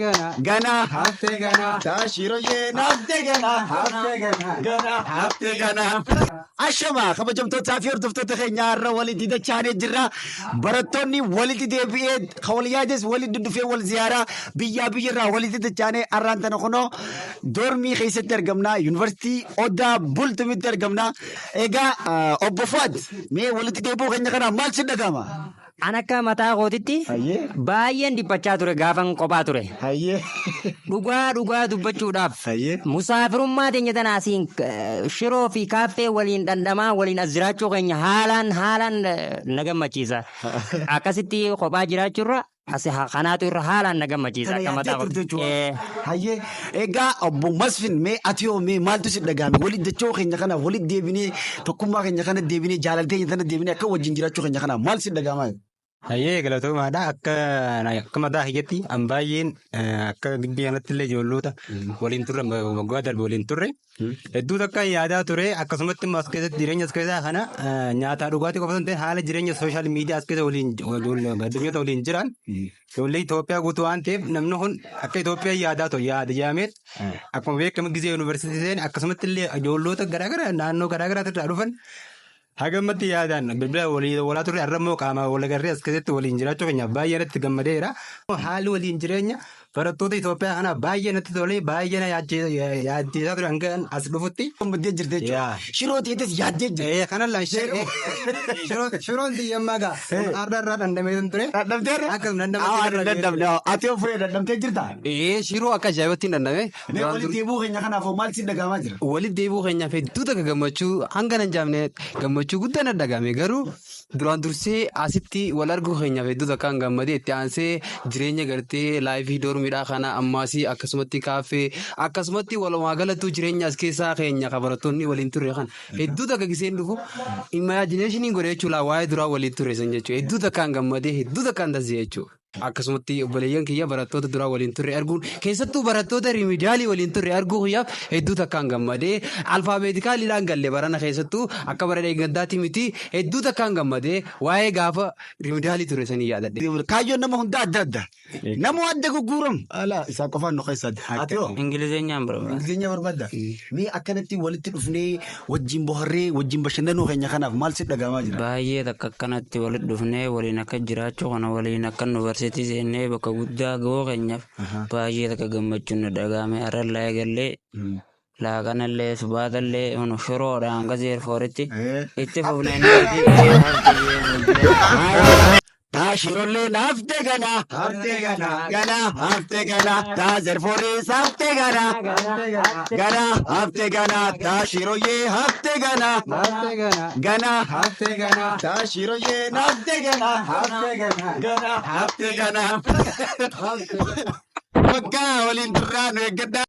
Gana. Gana. Haftee gana. Taa shiroyyee haftee gana. Haftee gana. Gana. Haftee gana. Ashama kabajamtootaa fi hordoftoota keenya har'a walitti dachaanee jirra. Barattoonni walitti deebi'ee wal yaades walitti dhufee wal ziyaaraa biyyaa biyyarraa walitti dachaanee har'aan tana kunoo doormii keessatti argamna. Yuunivarsiitii Odaa Bultumitti argamna. Egaa obbo Fuad, mee walitti deebi'uu keenya kana maal si dhaga'ama? An akka mataa kootitti Hayyee. baay'een dhiphachaa ture gaafan kophaa ture. Hayyee. Dhugaa dhugaa dubbachuudhaaf Hayyee. musaafirummaa teenya tana asiin shiroo fi kaaffee waliin dhandhamaa waliin as jiraachuu keenya haalaan haalaan na gammachiisa. Akkasitti kophaa jiraachuurra as kanaatu irra haalaan na gammachiisa Kana akka mataa yaaddee turte kootitti. jechuudha. Eh. Hayyee. Egaa obbo Masfin, mee ati hoo, mee maaltu si dhaga'ame? Walitti dacha'uu keenya kana, walitti deebinee tokkummaa keenya kana deebinee, jaalaltee keenya tana deebinee akka wajjin jiraachuu keenya kana maal si dhaga'ama? Hayyee, galatoomaadha. Akka mataa kiyyatti an baay'een akka gibbii kanatti illee ijoollota waliin turre, waggaa darbe waliin turre hedduu takka yaadaa ture. Akkasumatti immoo as keessatti jireenya as keessaa kana nyaataa dhugaatii qofa osoo hin ta'in, haala jireenya social media as keessa waliin addunyoota waliin jiran, ijoollee Itoophiyaa guutuu waan ta'eef, namni kun akka Itoophiyaa yaadaa ture yaada jaameet. Akkuma beekamu gizee yuunivarsiitii seene akkasumatti illee ijoollota garaagaraa naannoo garaagaraa irraa dhufan hagammatti yaadaan bilbila walii walaa turre. Har'a immoo qaama wal agarree as keessatti waliin jiraachuu keenyaaf baay'ee natti gammadeera. Haalli waliin jireenya barattoota Itoophiyaa kana baay'ee natti tolee, baay'ee na yaaddeessaa ture hanga as dhufutti. Gammaddee jirte jechuudha. Yaa. Shiroo teetes yaaddee jirte. Ee, kanallaan shiroon xiyyammaa gaa har'a irraa dhandhamee ture. Dadhabdeerra? Akkasuma dandamatti Haa, irra. Dadhabne. Ati hoo furee, dadhabdee jirta? Ee, shiroo akka ajaa'ibatti hin dandame. Mee walitti deebi'uu keenya kanaaf hoo maal si dhaga'amaa jira? Walitti deebi'uu keenyaaf hedduu takka gammachuu hanga nan jaamne, gammachuu guddaa na dhagahame. Garuu duraan dursee asitti wal arguu keenyaaf hedduu takkaan gammadee, itti aansee jireenya gartee life doormiidhaa kana ammaasii, akkasumatti kaaffee, akkasumatti walumaa galattuu jireenya as keessaa keenya kan barattoonni waliin turre kana hedduu takka giseen dhufu imagination godhe jechuudha, waa'ee duraa waliin turre san jechuudha. Hedduu takkaan gammadee, hedduu takkaan tasee jechuudha. Akkasumatti obboleeyyan kiyya barattoota duraa waliin turre arguun, keessattuu barattoota remedial waliin turre arguu kiyyaaf hedduu takkaan gammadee. Alphabeticaliidhaan galle barana, keessattuu akka bara dheeggaddaatti miti. Hedduu takkaan gammadee, waa'ee gaafa remedial ture sanii yaadadhe. Kaayyoon nama hundaa adda adda. Nama adda gugguuramu. Ala isaa qofaan nu keessaati. Ati hoo? Ingilizeenyaan barbaada. Ingilizinya barbaadda? Mee akkanatti walitti dhufnee wajjin boharree wajjin bashannanuu keenya kanaaf maal si dhaga'amaa jira? Baay'ee takka akkanatti walitti dhufnee waliin akka jiraachuu kana, waliin akka yuunivarsiitii seennee bakka guddaa gahuu keenyaaf baay'ee takka gammachuun nu dhagahame. Har'allaa eegallee laaqanallee subaatallee hunu shiroodhaan hanga zeerfooritti itti fufnee. Taa shirollee haftee gana. Haftee gana. Gana haftee gana. Taa zerfooriis haftee gana. Gana haftee gana. Taa shiroyyee haftee gana. Haftee gana. Gana. Haftee gana. Taa shiroyyee haftee gana. Haftee gana. Gana haftee gana. Bakka waliin turraa nu eeggadhaa.